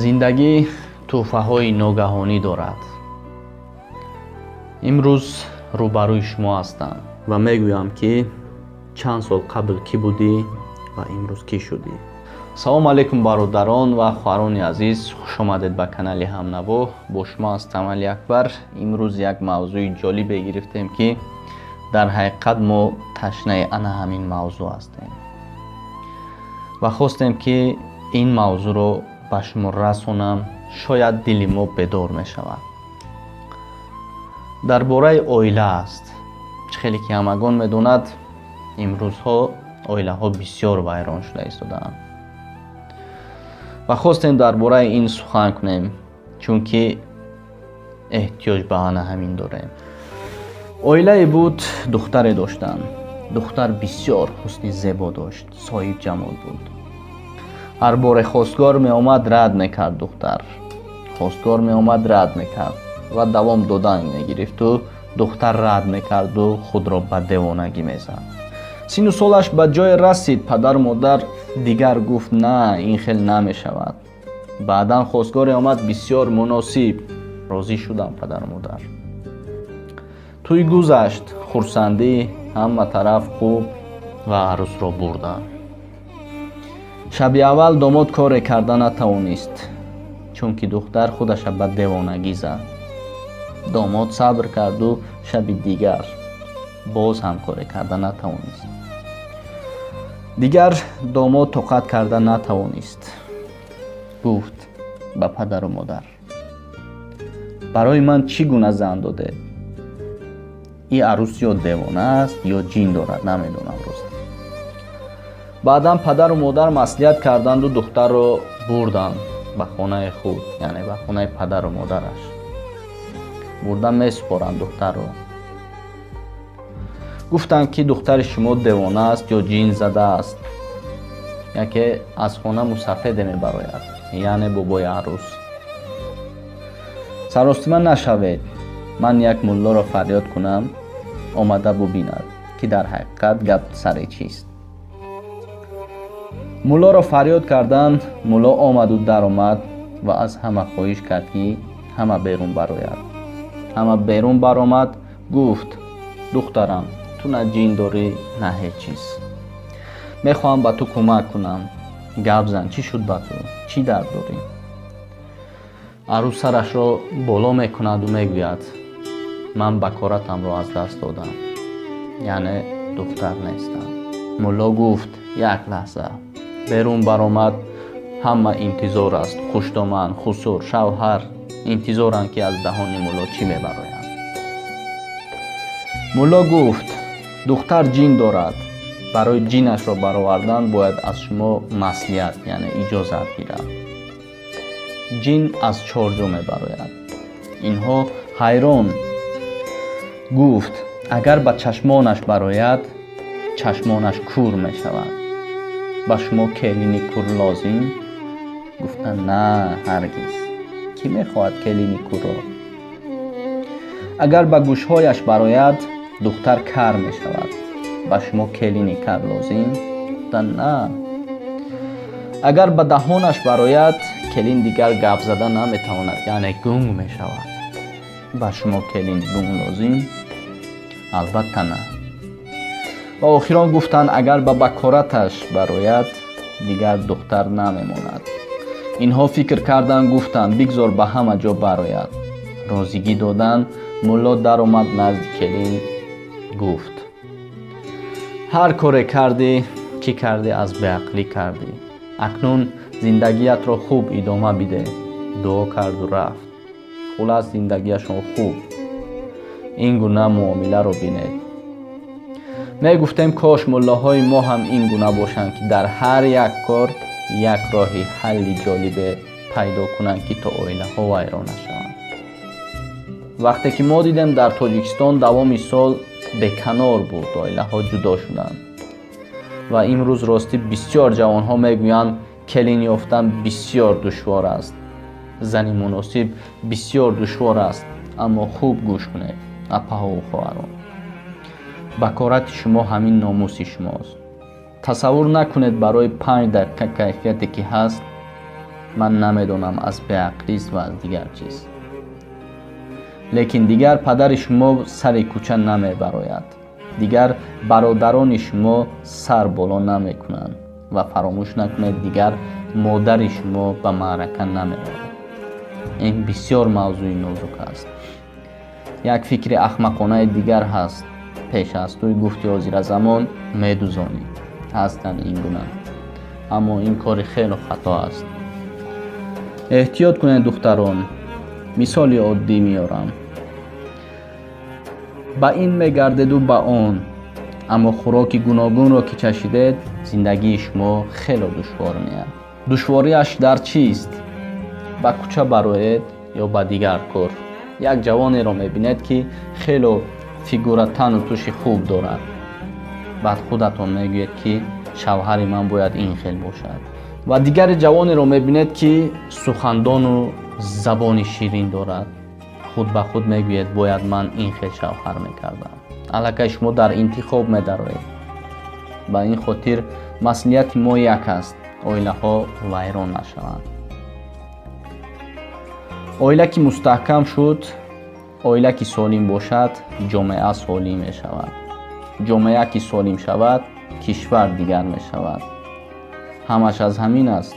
Зиндагӣ тӯҳфаҳои ногаҳонӣ дорад. Имрӯз рӯбарӯи шумо ҳастам ва мегӯям, ки чанд сол қабл кӣ будӣ ва имрӯз кӣ шудӣ. Салом алейкум, бародарон ва хоҳарони азиз, хушомадед ба канали Ҳамнаво. Бо шумо ҳастам Али Акбар. Имрӯз як мавзӯи ҷолибе гирифтем, ки дар ҳақиқат мо ташнаи ана ҳамин мавзӯъ ҳастем ва хостем, ки ин мавзӯъро ба шумо расонам, шояд дили мо бедор мешавад. Дар бораи оила аст. Чӣ хеле ки ҳамагон медонад, имрӯзҳо оилаҳо бисёр вайрон шуда истодаанд ва хостем дар бораи ин сухан кунем, чунки эҳтиёҷ ба ана ҳамин дорем. Оилае буд, духтаре доштанд. Духтар бисёр ҳусни зебо дошт, соҳиб ҷамол буд. Ҳар боре хостгор меомад, рад мекард. Духтар хостгор меомад, рад мекард ва давом додан мегирифту духтар рад мекарду худро ба девонагӣ мезад. Сину солаш ба ҷое расид, падару модар дигар гуфт: «На, ин хел намешавад». Баъдан хостгоре омад бисёр муносиб, розӣ шуданд падару модар. Тӯй гузашт, хурсандӣ, ҳама тараф хуб ва арӯсро бурданд. Шаби аввал домод коре карда натавонист, чунки духтар худаша ба девонагӣ зад. Домод сабр карду шаби дигар боз ҳам коре карда натавонист. Дигар домод тоқат карда натавонист, гуфт ба падару модар: «Барои ман чӣ гуна зан додед? И арӯс ё девона аст, ё ҷин дорад, намедонам рост». Баъдан падару модар маслиҳат карданду духтарро бурданд ба хонаи худ, яъне ба хонаи падару модараш бурда месупоранд духтарро. Гуфтанд, ки духтари шумо девона аст ё ҷин задааст. Яке аз хона мусафеде мебарояд, яъне бобои арӯс: «Саростима нашавед, ман як муллоро фарёд кунам, омада бубинад, ки дар ҳақиқат гап сари чист». Муллоро фарёд карданд. Мулло омаду даромад ва аз ҳама хоҳиш кард, ки ҳама берун барояд. Ҳама берун баромад. Гуфт: «Духтарам, ту на ҷин дорӣ, на ҳеҷ чиз. Мехоҳам ба ту кӯмак кунам. Гап зан, чӣ шуд ба ту, чӣ дард дорӣ?» Арӯс сарашро боло мекунаду мегӯяд: «Ман бакоратамро аз даст додам, яъне духтар нестам». Мулло гуфт: «Як лаҳза». Берун баромад. Ҳама интизор аст, хушдоман, хусур, шавҳар интизоранд, ки аз даҳони мулло чӣ мебарояд. Мулло гуфт: «Духтар ҷин дорад. Барои ҷинашро баровардан бояд аз шумо маслиҳат, яъне иҷозат гирад. Ҷин аз чор ҷо мебарояд». Инҳо ҳайрон. Гуфт: «Агар ба чашмонаш барояд, чашмонаш кур мешавад. Ба шумо келини кур лозим?» Гуфтанд: «На, ҳаргиз, кӣ мехоҳад келини курро?» «Агар ба гӯшҳояш барояд, духтар кар мешавад. Ба шумо келини кар лозим?» Гуфтанд: «На». «Агар ба даҳонаш барояд, келин дигар гап зада наметавонад, яъне гунг мешавад. Ба шумо келини гунг лозим?» «Албатта, на». Ва охирон гуфтанд: «Агар ба бакораташ барояд, дигар духтар намемонад». Инҳо фикр карданд, гуфтанд: «Бигзор ба ҳама ҷо барояд». Розигӣ доданд. Мулло даромад назди келин, гуфт: «Ҳар коре кардӣ, чӣ кардӣ, аз беақлӣ кардӣ. Акнун зиндагиятро хуб идома бидеҳ». Дуо карду рафт. Хулас, зиндагиашон хуб. Ин гуна муомиларо бинед. Мегуфтем, кош муллоҳои мо ҳам ин гуна бошанд, ки дар ҳар як кор як роҳи ҳалли ҷолибе пайдо кунанд, ки то оилаҳо вайрон нашаванд. Вақте ки мо дидем, дар Тоҷикистон давоми сол беканор буд, оилаҳо ҷудо шуданд. Ва имрӯз, ростӣ, бисёр ҷавонҳо мегӯянд, келин ёфтан бисёр душвор аст, зани муносиб бисёр душвор аст. Аммо хуб гӯш кунед, апаҳову хоҳарон: бакорати шумо ҳамин номуси шумост. Тасаввур накунед, барои 5 дақиқа кайфияте ки ҳаст. Ман намедонам аз беақлист ва аз дигар чиз. Лекин дигар падари шумо сари кӯча намебарояд, дигар бародарони шумо сар боло намекунанд ва фаромӯш накунед, дигар модари шумо ба маърака намеравад. Ин бисёр мавзӯи нозук аст. Як фикри ахмақонаи дигар ҳаст. Пеш аз туй гуфти ҳозиразамон медузонӣ. Ҳастанд ин гуна, аммо ин кори хеле хато аст. Эҳтиёт кунед, духтарон. Мисоли оддӣ меорам. Ба ин мегардеду ба он, аммо хӯроки гуногунро ки чашидед, зиндагии шумо хеле душвор меяд. Душвориаш дар чист? Ба кӯча бароед ё ба дигар кор, як ҷавонеро мебинед, ки хело фигура, тану туши хуб дорад. Баъд худатон мегӯед, ки шавҳари ман бояд ин хел бошад. Ва дигари ҷавонеро мебинед, ки сухандону забони ширин дорад. Худ ба худ мегӯед, бояд ман ин хел шавҳар мекардам. Аллакай шумо дар интихоб медароед. Ба ин хотир маслиҳати мо як аст: оилаҳо вайрон нашаванд. Оила ки мустаҳкам шуд, оила ки солим бошад, ҷомеа солим мешавад. Ҷомеа ки солим шавад, кишвар дигар мешавад. Ҳамаш аз ҳамин аст.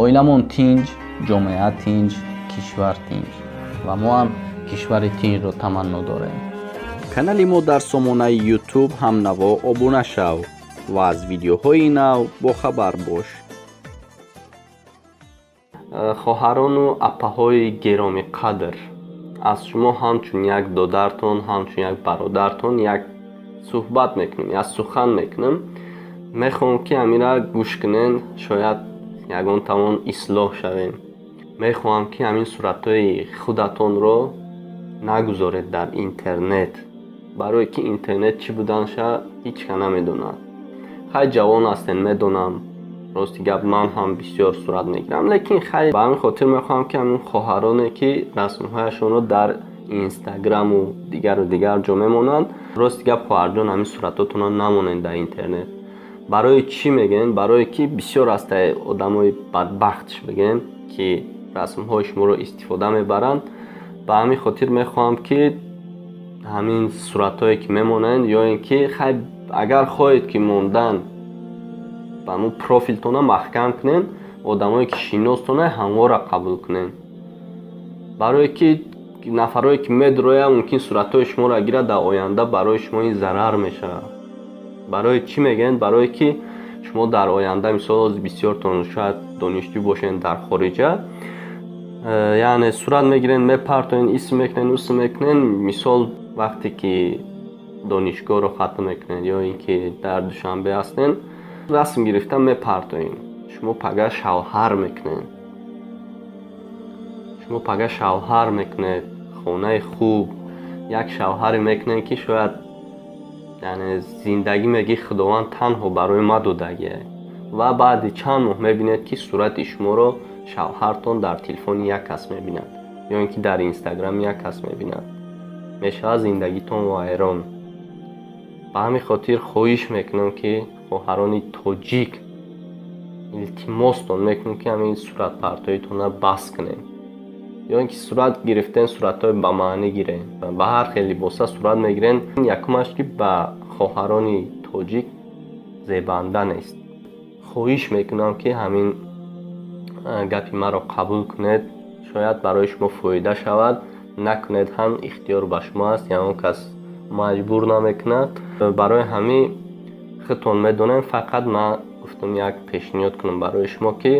Оиламон тинҷ, ҷомеа тинҷ, кишвар тинҷ. Ва мо ҳам кишвари тинҷро таманно дорем. Канали мо дар сомонаи YouTube «Ҳамнаво» обуна шав ва аз видеоҳои нав бохабар бош. Хоҳарону апаҳои гиромиқадр, аз шумо ҳамчун як додартон, ҳамчун як бародартон як суҳбат мекунем, як сухан мекунем. Мехоҳам, ки ҳамира гӯш кунен, шояд ягон тавон ислоҳ шавем. Мехоҳам, ки ҳамин суратҳои худатонро нагузоред дар интернет, барое ки интернет чӣ буданша ҳеҷ ка намедонад. Хай, ҷавон ҳастен, медонам, рости гап, ман ҳам бисёр сурат мегирам, лекин хай, ба ҳамин хотир мехоҳам, ки ҳамин хоҳароне, ки расмҳояшонро дар Инстаграму дигару дигар ҷо мемонанд, рости гап, хоҳарҷон, ҳамин суратотонро намонед дар интернет. Барои чӣ мегӯем? Барое ки бисёр ҳастаи одамои бадбахтш бигӯем, ки расмҳои шуморо истифода мебаранд. Ба ҳамин хотир мехоҳам, ки ҳамин суратҳое ки мемонанд, ё ин ки хай, агар хоҳед ки мондан, ба ҳамун профилтона маҳкам кунен, одамое ки шиностона, ҳамвора қабул кунен, барое ки нафарое ки медрояд, мумкин суратҳои шуморо гирад, дар оянда барои шумо ин зарар мешавад. Барои чӣ мегӯянд? Барое ки шумо дар оянда, мисол, бисёртон шояд донишҷӯ бошед дар хориҷа, яъне сурат мегирен, мепартоен, исм мекунен, усм мекунен. Мисол, вақте ки донишгоҳро хатм мекунед ё ин ки дар Душанбе ҳастен, расм гирифта мепартоем. Шумо пага шавҳар мекунед, шумо пага шавҳар мекунед, хонаи хуб, як шавҳаре мекунед, ки шояд, яъне, зиндагӣ мегӣ, Худованд танҳо барои ма додагие. Ва баъди чанд моҳ мебинед, ки сурати шуморо шавҳартон дар телефони як кас мебинад ё ин ки дар Инстаграми як кас мебинад. Мешавад зиндагитон вайрон. Ба ҳамин хотир хоҳиш мекунам, ки хоҳарони тоҷик, илтимостон мекунам, ки ҳамин суратпартоитонро бас кунед, ё ин ки сурат гирифтен, суратҳои ба маънӣ гирен. Ба ҳар хел либоса сурат мегирен. Якумаш, ки ба хоҳарони тоҷик зебанда нест. Хоҳиш мекунам, ки ҳамин гапи маро қабул кунед, шояд барои шумо фоида шавад. Накунед ҳам, ихтиёр ба шумо аст, ягон кас маҷбур намекунад. Барои ҳамин худтон медонем. Фақат ман гуфтам, як пешниҳод кунам барои шумо, ки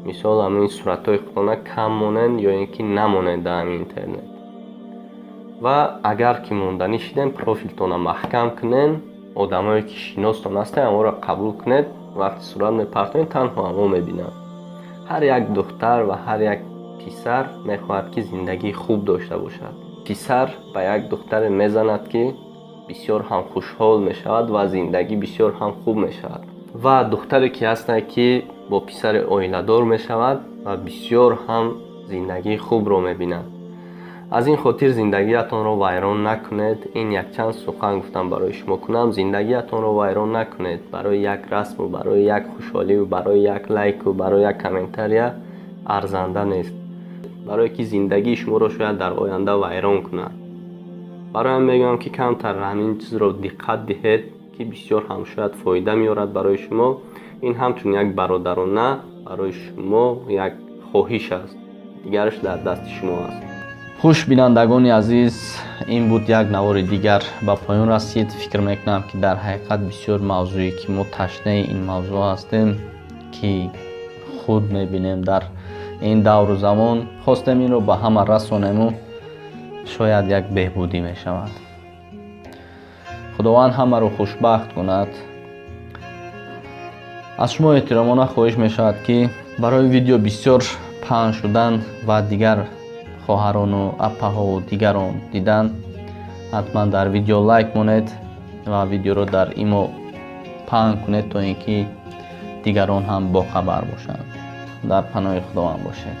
мисол, ҳамин суратҳои худтона кам монед ё ин ки намонед дар ҳамин интернет. Ва агар ки монданӣ шидем, профилтонро маҳкам кунед, одамое ки шиностон ҳастанд, ҳамонро қабул кунед. Вақти сурат мепартоед, танҳо ҳамон мебинанд. Ҳар як духтар ва ҳар як писар мехоҳад, ки зиндагии хуб дошта бошад. Писар ба як духтаре мезанад, ки бисёр ҳам хушҳол мешавад ва зиндагӣ бисёр ҳам хуб мешавад, ва духтаре ки ҳастанд, ки бо писари оиладор мешавад ва бисёр ҳам зиндагии хубро мебинад. Аз ин хотир зиндагиятонро вайрон накунед. Ин якчанд сухан гуфтам барои шумо кунам. Зиндагиятонро вайрон накунед барои як расму, барои як хушҳолию, барои як лайку, барои як комментария. Арзанда нест, барое ки зиндагии шуморо шояд дар оянда вайрон кунад. Барои ҳам мегӯям, ки камтар ҳамин чизро диққат диҳед, ки бисёр ҳам шояд фоида меорад барои шумо. Ин ҳамчун як бародарона барои шумо як хоҳиш аст, дигараш дар дасти шумо аст. Хуш, бинандагони азиз, ин буд як навори дигар, ба поён расид. Фикр мекунам, ки дар ҳақиқат бисёр мавзӯе, ки мо ташнаи ин мавзӯъ ҳастем, ки худ мебинем дар ин давру замон, хостем инро ба ҳама расонему шояд як беҳбудӣ мешавад. Худованд ҳамаро хушбахт кунад. Аз шумо эҳтиромона хоҳиш мешавад, ки барои видео бисёр паҳн шудан ва дигар хоҳарону апаҳову дигарон дидан, ҳатман дар видео лайк монед ва видеоро дар имо паҳн кунед, то ин ки дигарон ҳам бохабар бошанд. Дар паноҳи Худованд бошед.